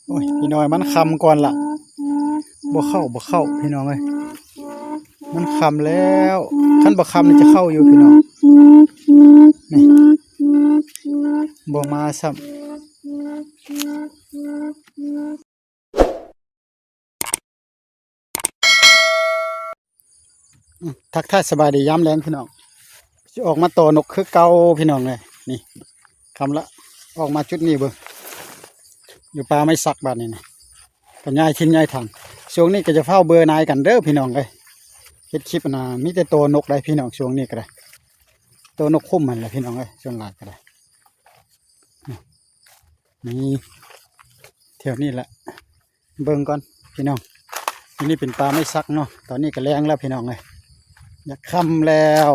ໂອ້ຍ ພີ່ນ້ອງ ມັນຄ່ຳກ່ອນລະ ບໍ່ເຂົ້າ ບໍ່ເຂົ້າ ພີ່ນ້ອງເອີຍ ມັນຄ່ຳແລ້ວ ຄັນບໍ່ຄ່ຳນີ້ຈະເຂົ້າຢູ່ ພີ່ນ້ອງ ນີ້ ບໍ່ມາຊ້ຳ. ອືມ ທັກທາຍສະບາຍດີຍາມແລງພີ່ນ້ອງ ຊິອອກມາຕໍ່ນົກຄືເກົ່າພີ່ນ້ອງເອີຍ ນີ້ ຄ່ຳລະ ອອກມາຈຸດນີ້ເບິ່ງ ຢູ່ປ່າໄມ້ສັກບາດນີ້ນະ ກໍຍ້າຍຖິ່ນຍ້າຍຖານ ຊ່ວງນີ້ກໍຈະຟ້າວເບື່ອໜ່າຍກັນເດີພີ່ນ້ອງເອີຍ ເຮັດຄລິບນະ ມີແຕ່ຕໍ່ນົກໄດ໋ພີ່ນ້ອງ ຊ່ວງນີ້ກໍໄດ້ ຕໍ່ນົກຄຸ້ມຫັ້ນແຫຼະພີ່ນ້ອງເອີຍ ສ່ວນຫຼາຍກໍໄດ້ ນີ້ ແຖວນີ້ແຫຼະ ເບິ່ງກ່ອນພີ່ນ້ອງ ອັນນີ້ເປັນປ່າໄມ້ສັກເນາະ ຕອນນີ້ກໍແລງແລ້ວພີ່ນ້ອງເອີຍ ຢາກຄ່ຳແລ້ວ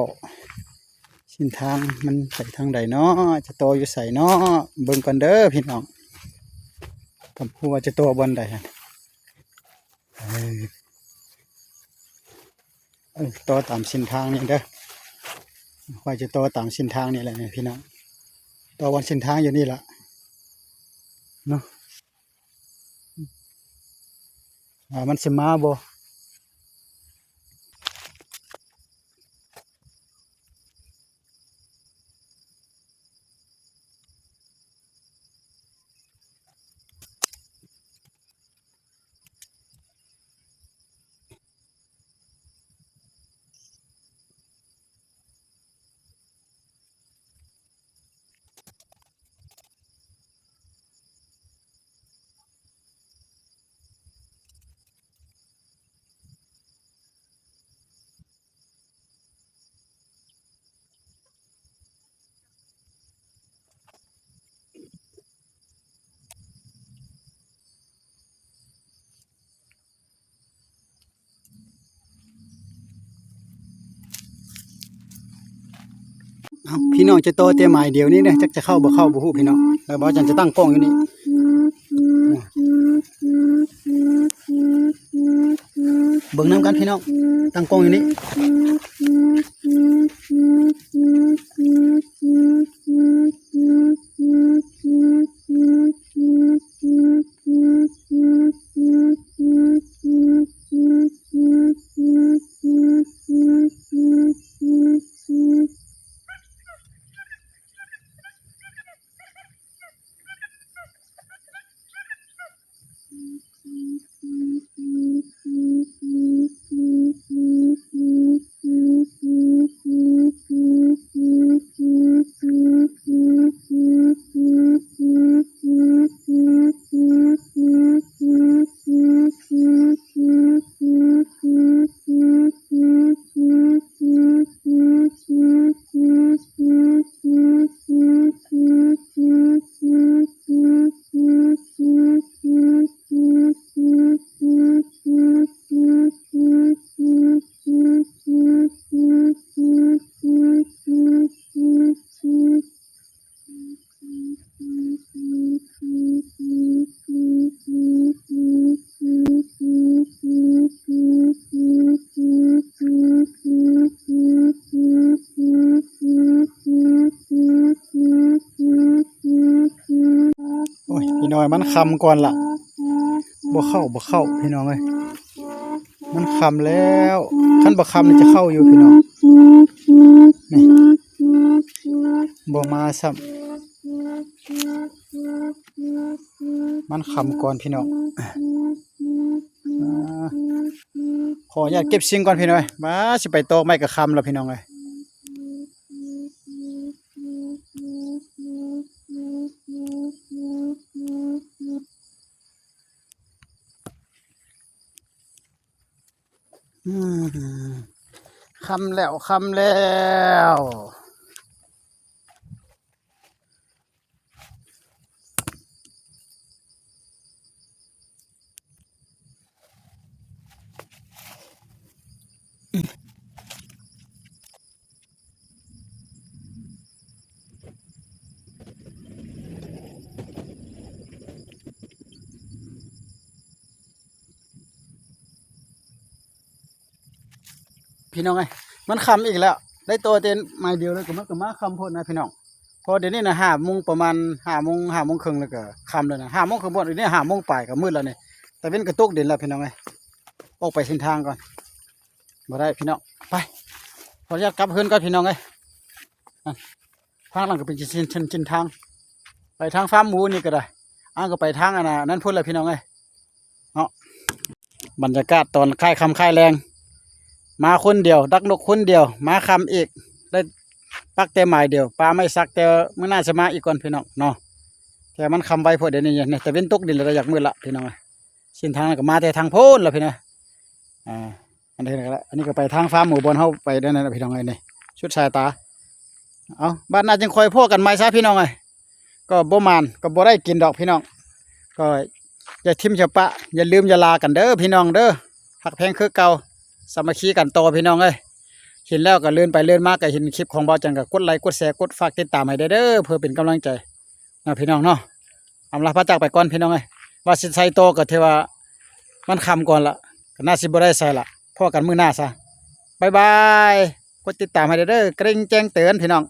ເສັ້ນທາງມັນໄປທາງໃດເນາະ ຈະຕໍ່ຢູ່ໃສເນາະ ເບິ່ງກ່ອນເດີພີ່ນ້ອງ ກໍບໍ່ຮູ້ວ່າຈະຕໍ່ບ່ອນໃດຫັ້ນ ເອີ ເອີ ຕໍ່ຕາມເສັ້ນທາງນີ້ເດີ ຂ້ອຍຈະຕໍ່ຕາມເສັ້ນທາງນີ້ແຫຼະພີ່ນ້ອງ ຕໍ່ບ່ອນເສັ້ນທາງຢູ່ນີ້ລະເນາະ ວ່າມັນຊິມາບໍ່. ເອົາ ພີ່ນ້ອງຈະຕໍ່ແຕ່ໝາຍດຽວນີ້ເດີ ຈັກຈະເຂົ້າບໍ່ເຂົ້າບໍ່ຮູ້ພີ່ນ້ອງ ແລ້ວບ່າວຈັນຈະຕັ້ງກ້ອງຢູ່ນີ້ ເບິ່ງນຳກັນພີ່ນ້ອງ ຕັ້ງກ້ອງຢູ່ນີ້. ໂອ້ຍ ພີ່ນ້ອງ ມັນຄ່ຳກ່ອນລະ ບໍ່ເຂົ້າ ບໍ່ເຂົ້າ ພີ່ນ້ອງເອີຍ ມັນຄ່ຳແລ້ວ ຄັນບໍ່ຄ່ຳນີ້ຈະເຂົ້າຢູ່ພີ່ນ້ອງ ນີ້ ບໍ່ມາຊ້ຳ ມັນຄ່ຳກ່ອນພີ່ນ້ອງ ອາ ຂໍອະນຸຍາດເກັບສິ່ງກ່ອນພີ່ນ້ອງເອີຍ ມາ ຊິໄປຕອກໄມ້ກໍຄ່ຳແລ້ວພີ່ນ້ອງເອີຍ. ອືມ ຄ່ຳແລ້ວ ຄ່ຳແລ້ວ. ພີ່ນ້ອງເອີຍ ມັນຄ່ຳອີກແລ້ວ ໄດ້ຕໍ່ແຕ່ໄມ້ດຽວເລີຍ ກໍມັນກໍມາຄ່ຳໂພດນະພີ່ນ້ອງ ເພາະດຽວນີ້ນະ ຫ້າໂມງ ປະມານຫ້າໂມງ ຫ້າໂມງເຄິ່ງ ແລ້ວກໍຄ່ຳແລ້ວນະ ຫ້າໂມງເຄິ່ງບໍ່ ດຽວນີ້ຫ້າໂມງປາຍກໍມືດແລ້ວນີ້ ຕາເວັນກໍຕົກດິນແລ້ວພີ່ນ້ອງເອີຍ. ອອກໄປເສັ້ນທາງກ່ອນ ບໍ່ໄດ້ພີ່ນ້ອງ ໄປ ຂໍອະນຸຍາດກັບເຮືອນກ່ອນພີ່ນ້ອງເອີຍ. ທາງນັ້ນກໍເປັນເສັ້ນ ເສັ້ນ ເສັ້ນທາງ ໄປທາງຟາມໝູນີ້ກໍໄດ້ ອັນກໍໄປທາງອັນນັ້ນພຸ້ນແຫຼະພີ່ນ້ອງເອີຍເນາະ. ບັນຍາກາດຕອນຄ້າຍຄ່ຳຄ້າຍແລງ ມາຄົນດຽວ ດັກນົກຄົນດຽວ ມາຄ່ຳອີກ ໄດ້ປັກແຕ່ໝາຍດຽວ ປາໄມ້ສັກ ແຕ່ມື້ໜ້າຊິມາອີກກ່ອນພີ່ນ້ອງເນາະ. ແຕ່ມັນຄ່ຳໄວໂພດ ດຽວນີ້ ຕາເວັນຕົກດິນແລ້ວ ຢາກມືດລະພີ່ນ້ອງເອີຍ. ເສັ້ນທາງນັ້ນກໍມາແຕ່ທາງໂພ້ນລະພີ່ນ້ອງ. ອ່າ ອັນນີ້ກໍ ອັນນີ້ກໍໄປທາງຟາມໝູບ່ອນເຮົາໄປນັ້ນນະພີ່ນ້ອງເອີຍ ນີ້ສຸດສາຍຕາ. ເອົາ ບາດໜ້າຈຶ່ງຄ່ອຍພໍ້ກັນໃໝ່ຊະພີ່ນ້ອງເອີຍ. ກໍບໍ່ໝານກໍບໍ່ໄດ້ກິນດອກພີ່ນ້ອງ ກໍຢ່າຖິ້ມຢ່າປະ ຢ່າລືມຢ່າລາກັນເດີພີ່ນ້ອງເດີ. ຮັກແພງຄືເກົ່າ ສາມັກຄີກັນຕໍ່ພີ່ນ້ອງເອີຍ. ເຫັນແລ້ວກໍເລື່ອນໄປເລື່ອນມາ ກໍເຫັນຄລິບຂອງບ່າວຈັນ ກໍກົດໄລກົດແຊ ກົດຝາກຕິດຕາມໃຫ້ແດ່ເດີ ເພື່ອເປັນກຳລັງໃຈເນາະພີ່ນ້ອງເນາະ. ອຳລາພາຈາກໄປກ່ອນພີ່ນ້ອງເອີຍ ວ່າຊິໃສ່ຕໍ່ກໍຖືວ່າມັນຄ່ຳກ່ອນລະ ກໍໜ້າຊິບໍ່ໄດ້ໃສ່ລະ. ພໍ້ກັນມື້ໜ້າຊະ ບາຍບາຍ. ກົດຕິດຕາມໃຫ້ແດ່ເດີ ກະດິ່ງແຈ້ງເຕືອນພີ່ນ້ອງ.